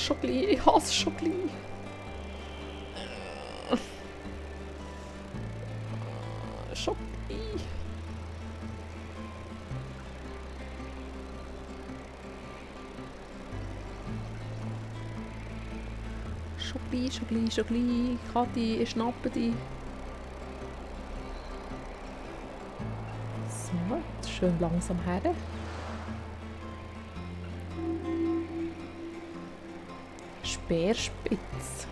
schon gleich. Ich hasse es schon gleich. Schon gleich. Schon gleich. Kathi, ich schnappe dich. So, jetzt schön langsam her. Speerspitz.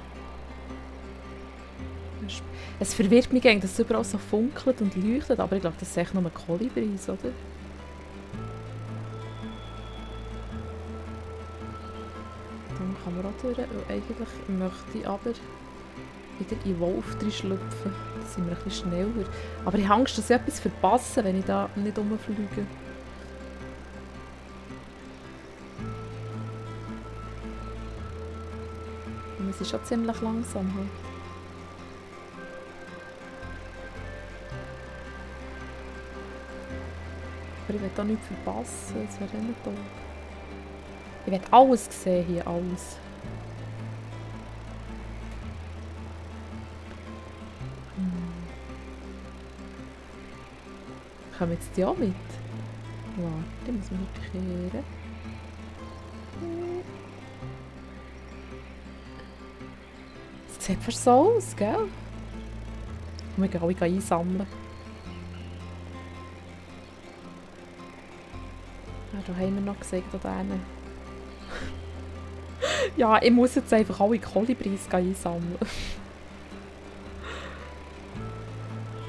Es verwirrt mich gegen, dass es überall so funkelt und leuchtet, aber ich glaube, das ist echt nur ein Kolibris, oder? Dann kann man auch durch. Eigentlich möchte ich aber wieder in den Wolf schlüpfen. Da sind wir ein bisschen schneller. Aber ich habe Angst, dass ich etwas verpasse, wenn ich da nicht rumfliege. Und es ist schon ziemlich langsam halt. Aber ich will da nichts verpassen, das wäre nicht toll. Ich will alles sehen hier, alles. Kommen jetzt die auch mit? Warte, die muss man nicht kehren. Es sieht fast so aus, gell? Und wir gehen alle einsammeln. Ja, da haben wir noch gesagt, da hinten. Ja, ich muss jetzt einfach alle Kolibris einsammeln.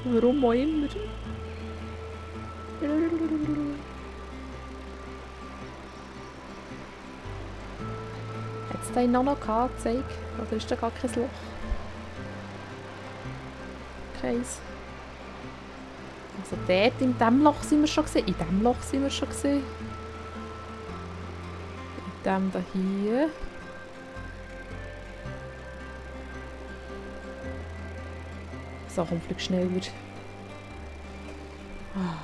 Warum auch immer. Hat es da noch angezeigt? Oder ist da gar kein Loch? Keins. Also dort, in diesem Loch sind wir schon gesehen. In diesem Loch sind wir schon gesehen. In dem da hier. So, komm, flieg schneller. Ah.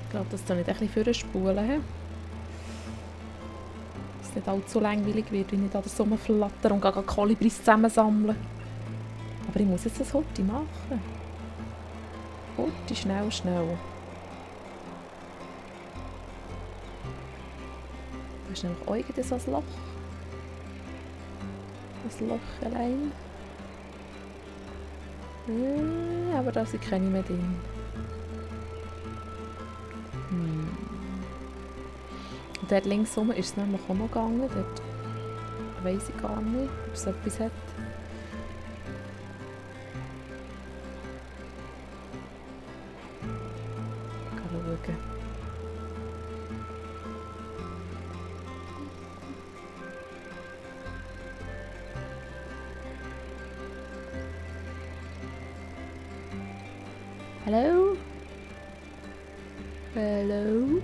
Ich glaube, dass da nicht ein bisschen vorspulen. Dass es nicht allzu langweilig wird, wenn ich da so rumflatter und gehe Kolibris zusammensammeln. Aber ich muss jetzt das heute machen. Heute, schnell, schnell. Da ist nämlich auch irgendwie so ein Loch. Ein Loch allein. Aber da sind keine mehr drin. Und dort links rum ist es nämlich auch noch gegangen. Dort weiss ich gar nicht, ob es etwas hat. Ich kann schauen. Hallo? Hallo?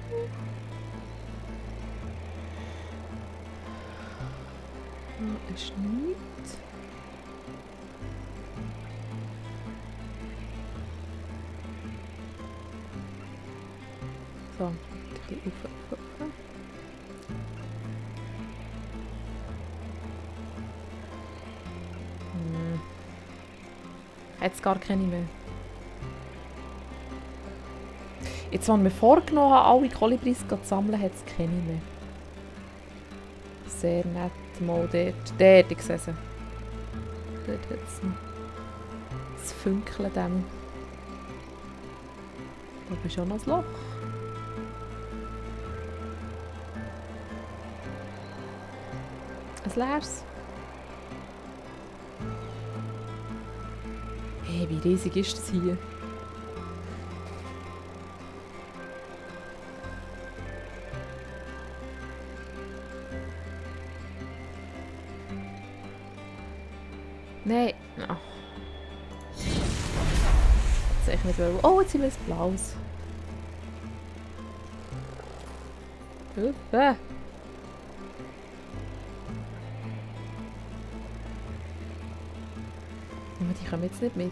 Da ist nichts. So, ein bisschen auf. Jetzt gar keine mehr. Jetzt, als wir vorgenommen haben, alle Kolibris zu sammeln, hat es keine mehr. Sehr nett. Mal dort, ich sehe sie. Dort hat es noch das Funkeln. Da ist auch noch ein Loch. Ein leeres. Hey, wie riesig ist das hier? Nein. Oh. Das ich nicht wollen. Oh, jetzt haben wir ein blaues. Aber die kommen jetzt nicht mit.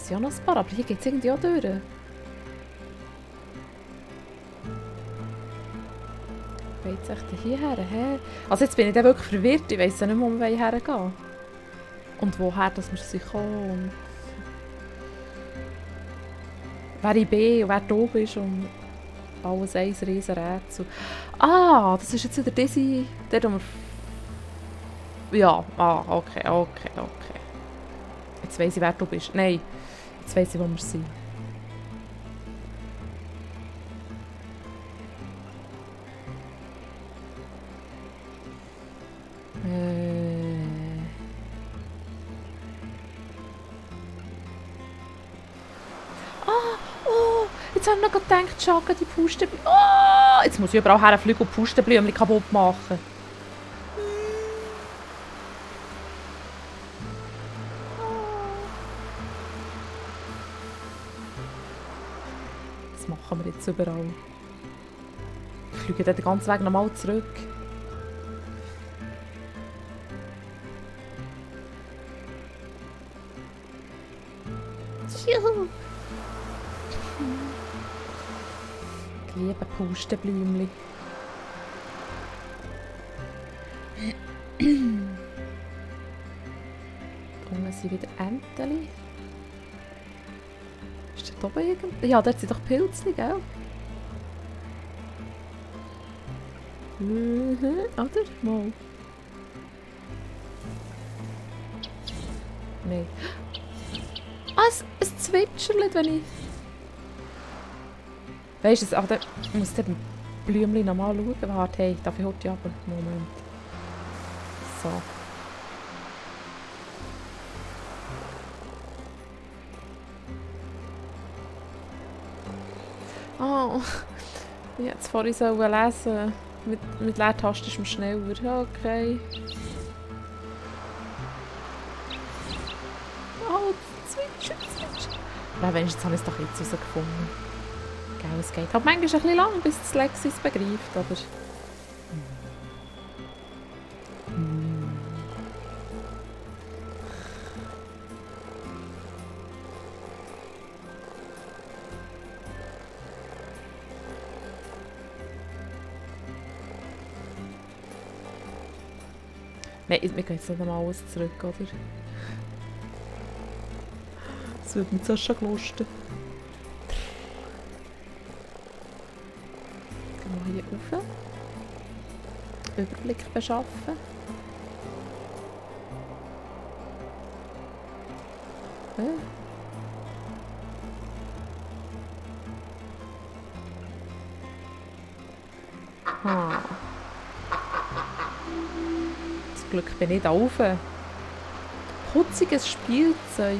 sind ja noch ein paar, aber hier geht es irgendwie auch durch. Wo geht's echt hierher? Hä? Also jetzt bin ich dann wirklich verwirrt. Ich weiss ja nicht mehr, wo wir hergehen. Und woher dass wir sind gekommen. Und wer ich bin und wer du bist. Und alles ein riesen Rätsel. Ah, das ist jetzt wieder diese... Der, wo wir... Ja, okay. Jetzt weiss ich, wer du bist. Nein, jetzt weiss ich, wo wir sind. Oh, jetzt habe ich noch gedacht, Schaka, die Pustenblümchen. Oh, jetzt muss ich überall herfliegen und Pustenblümchen kaputt machen. Das machen wir jetzt überall. Ich fliege dann den ganzen Weg nochmal zurück. Juhu. Ich liebe Pustenblümchen. Unten sind wieder Entchen. Ist da oben irgend... Ja, dort sind doch Pilze, gell? Oder? Mal. Nein. Ah, ein Zwitscherli, wenn ich... Weisst du, ach, ich muss den Blümchen nochmal schauen. Warte, hey, darf ich heute aber? Moment. So. Oh, ich hätte es vorhin lesen. Mit Leertaste ist man schneller. Ja, okay. Oh, Zwitscher. Ja, wenigstens habe ich es doch jetzt herausgefunden. Gell, es geht halt manchmal ein bisschen lang, bis das Lexi es begreift, aber... Nein, wir gehen jetzt nicht nochmal alles zurück, oder? Das würde mich zuerst schon gelusten. Gehen wir hier rauf. Überblick beschaffen. Ah. Zum Glück bin ich da rauf. Putziges Spielzeug.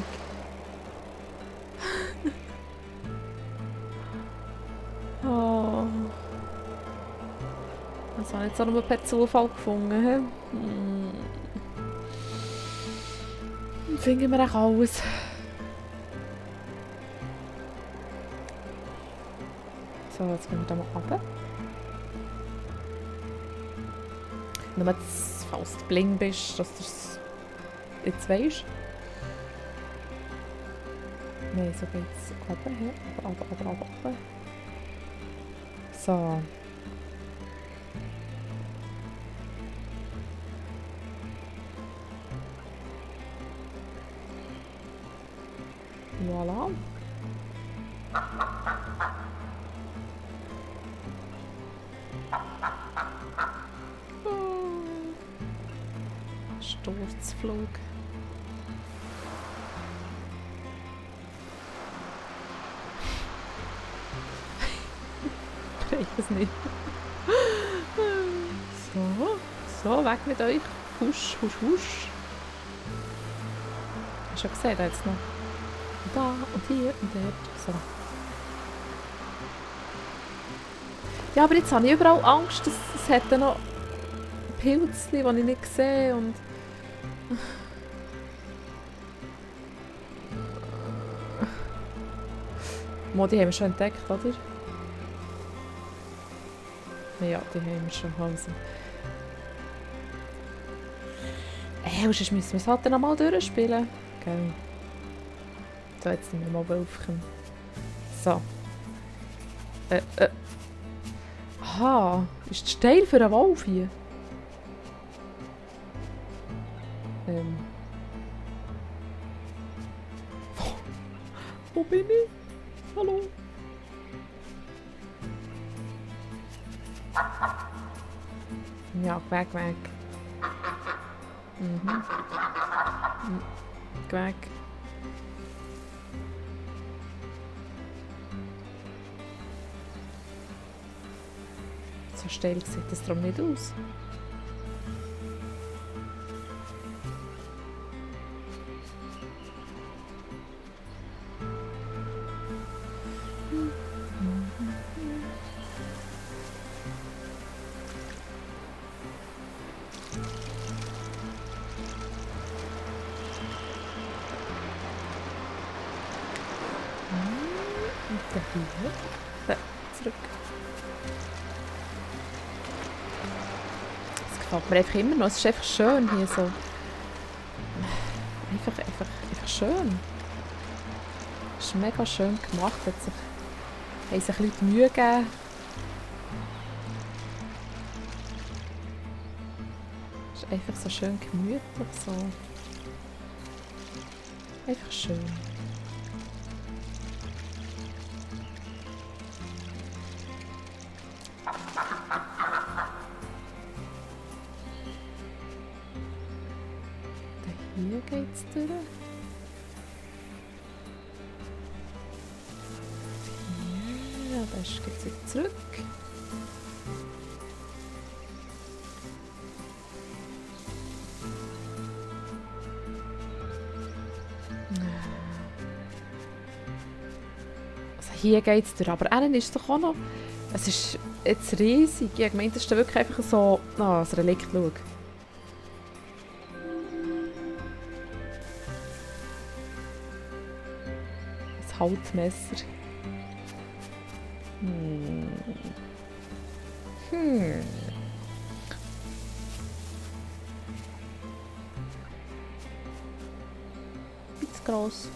Oh. Das habe ich jetzt auch nur per Zufall gefunden. Finden wir auch alles. So, jetzt gehen wir da mal runter. Nur jetzt, falls du blind bist, dass du es jetzt weisst. Nein, so geht es runter, hier. Aber. So. Voilà. Sturzflug. Ich weiß es nicht. So, weg mit euch. Husch. Hast du schon gesehen, da jetzt noch. Und da und hier und dort. So. Ja, aber jetzt habe ich überall Angst, dass es hätte noch Pilze, die ich nicht sehe. Und Die haben wir schon entdeckt, oder? Ja, die haben wir schon. Also. Sonst müssen wir es halt dann nochmal durchspielen. Gell? Da, jetzt sind wir mal Wölfchen. So. Aha, ist das steil für einen Wolf hier? Wo bin ich? Hallo? Ja, weg. Mhm. Weg. So steil sieht das darum nicht aus. Hier. Da, zurück. Das gefällt mir einfach immer noch. Es ist einfach schön hier so. Einfach schön. Es ist mega schön gemacht. Haben sich Leute Mühe gegeben. Es ist einfach so schön gemütlich. So. Einfach schön. Hier geht's durch. Ja, da geht's wieder zurück. Also hier geht's durch, aber innen ist es doch auch noch. Es ist jetzt riesig. Ich meine, das ist wirklich einfach so. Das Relikt, schau. Haltmesser. Bisschen gross.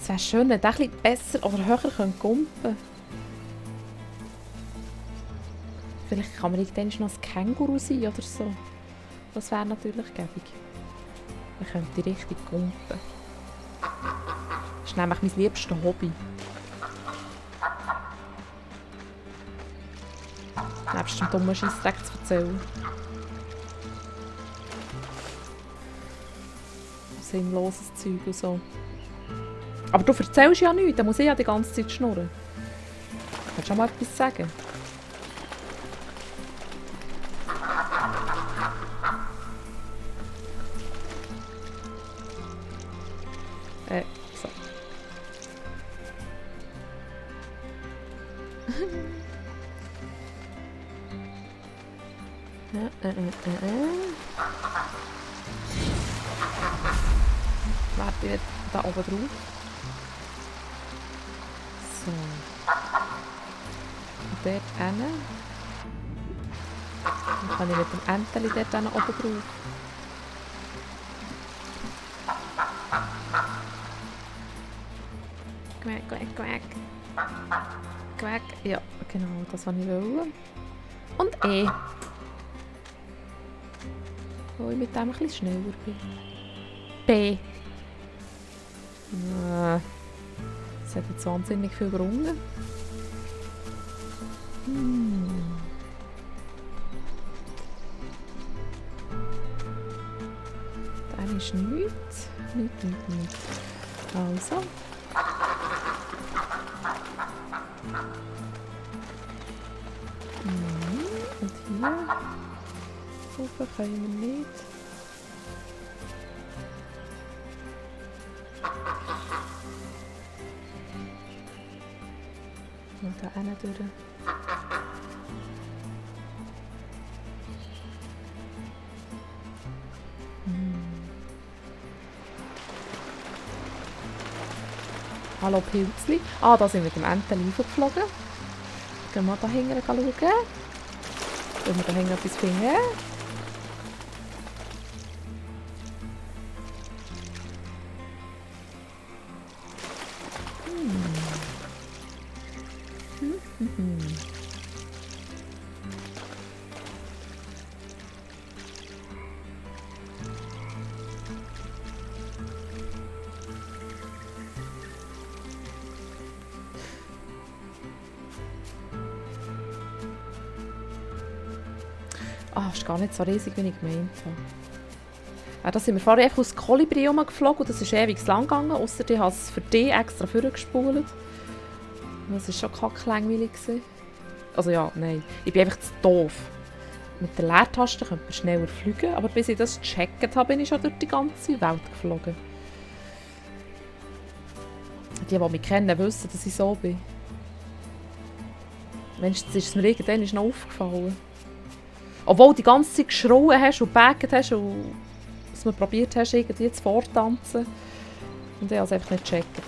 Es wäre schön, wenn der ein bisschen besser oder höher kumpen könnte. Vielleicht kann man irgendwann noch ein Känguru sein oder so. Das wäre natürlich gäbig. Man könnte richtig kumpen. Das ist nämlich mein liebstes Hobby. Nebst dem dummen Scheissdreck zu erzählen. Sinnloses Zeug und so. Aber du erzählst ja nichts, dann muss ich ja die ganze Zeit schnurren. Kannst du auch mal etwas sagen? So. Warte, ich da oben drauf. So. Und dort hin. Dann kann ich mit dem Enteli dort oben drauf. Quack. Ja, genau, das wollte ich wollen. Und wo ich mit dem ein bisschen schneller bin. B. Es hat jetzt wahnsinnig viel gerungen. Dann ist nichts. Nichts. Also. Und hier. Hoffen können wir nicht. Und da hinten durch. Hallo Pilzli. Ah, da sind wir mit dem Enteli raufgeflogen. Gehen wir da hinten schauen. Wenn wir da hinten etwas finden. Ah, ist gar nicht so riesig, wie ich gemeint habe. Da sind wir vorher einfach aus Kolibri rumgeflogen und das ist ewig lang gegangen, ausser ich habe es für dich extra vorgespult. Das war schon kacklangweilig. Also ja, nein, ich bin einfach zu doof. Mit der Leertaste könnte man schneller fliegen, aber bis ich das gecheckt habe, bin ich schon durch die ganze Welt geflogen. Die mich kennen, wissen, dass ich so bin. Wenigstens ist es mir irgendwann noch aufgefallen. Obwohl du die ganze Zeit geschrauen hast und gebackt hast und dass du probiert hast, irgendwie zu vortanzen. Und ich habe es einfach nicht gecheckt.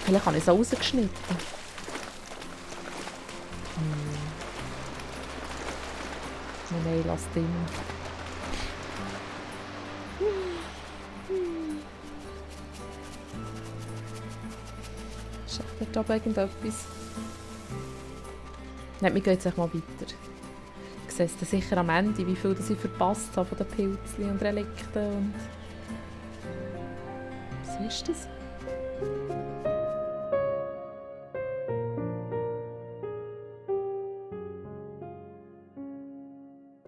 Vielleicht habe ich es auch rausgeschnitten. Nein, lass es drin. Schaut da oben irgendetwas? Nein, wir gehen jetzt mal weiter. Ich sehe es sicher am Ende, wie viel ich verpasst habe von den Pilzen und Relikten. Was ist das?